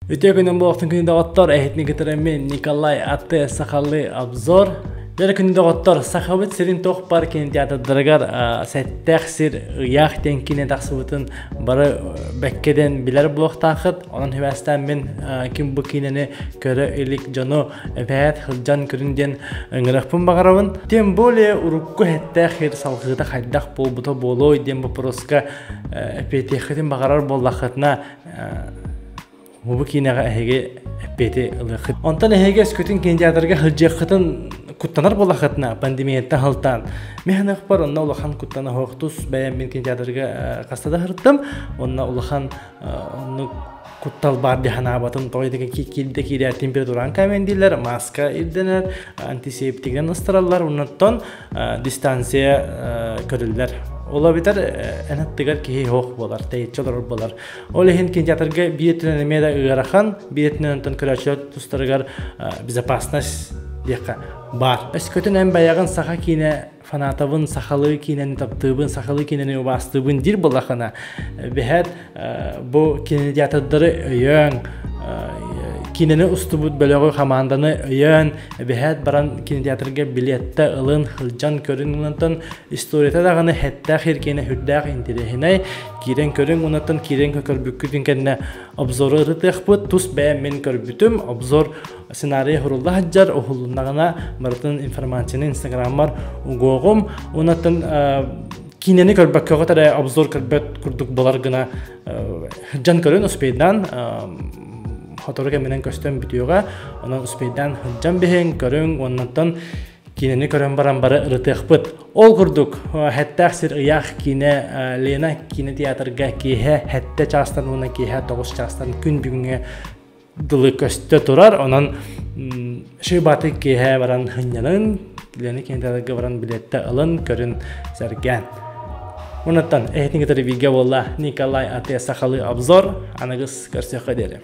Үтүө күнүн буолуохтун күнү доҕоттор, эһитини кытары мин Николай Аты Сахалы обзор. Дьэ күнү доҕоттор, Сахабыт сирин туох бар кинотеатрдарыгар сэттээх сир ыйаах диэн киинэ тахсыбытын бары бэккэдэн билэр буолуохтааххыт. Онон хибээстээн мин ким бу киинэни көрө илик дьону эбээт сылдьан көрүн диэн ыҥырыахпын баҕарабын. Тем более урукку сэттээх сир салҕыыта хайдах буолбута буолуой диэн боппуруоска эппиэтиэххитин баҕарар буоллаххытына бу киинэҕэ эһиги эппиэти ылыаххыт. Онтон эһиги өскөтүн кинотеатрга сылдьыаххытын куттанар буоллаххытына пандемияттан сылтаан мин саныахпар онно улахан куттана суох тус бэйэм мин кинотеатрга хаста да сырыттым онно улахан оннук куттал баар дии санаабатым тоҕо диэки киирдэ киирээт температуран камен дииллэр маска ирдэнэр антисептигинэн ыстараллар оннуттан дистанция көрүллэр ол эбэтэр эн аттыгар киһи суох буолар тэйиччи олорор буолар Ол иһин кинотеатрга биир өттүнэн эмиэ да ыарахан, биир өттүнэн онтон көрөөччүлэр тустарыгар безопасность диэххэ баар. Өскөтүн эн бэйэҕин саха киинэ фанатабын, сахалыы киинэни таптыыбын, сахалыы киинэни убаастыыбын диир буоллаххына, биһэт бу кинотеатрдары өйөөн, киинэни устубут бөлөҕү, хамаанданы өйөөн, эбэһээт баран кинотеатрга билиэттэ ылын, сылдьан көрүн ылынтан историята даҕаны хэттээх иркиэнэ сүрдээх интэриэһинэй. Киирэн көрүҥ уоннаттан киирэн көрбүккүтүн кэннэ обзору ырытыахпыт. Тус бэйэм мин көрбүтүм. Обзор сценарий уһурулла сылдьар, уһулуннаҕына барытын информацияны инстаграммар угуоҕум. Уоннаттан киинэни көрбөккөҕүт эрэ обзор көрбөт курдук болар гына сылдьан көрүн успейдаан сотору кэминэн көстөн бүтүөҕэ. Онон успейдаан сылдьан биһиҥ, көрүҥ уоннаттан киинэни көрөн баран бары ырытыахпыт. Ол курдук, Хэттээх сир ыйаах киинэ Лена киинэ театрга киэһэ 7 чаастан уонна киэһэ 9 чаастан күн бүгүҥҥэ дылы көстө турар. Онон шыбаты киэһэ баран хынньанын, Лена киинэ театрга баран билиэттэ ылын, көрүн, сэргээн. Онуттан эһитин кытары бииргэ буолла Николай Ате сахалыы обзор. Аныгыс көрсүөххэ диэри.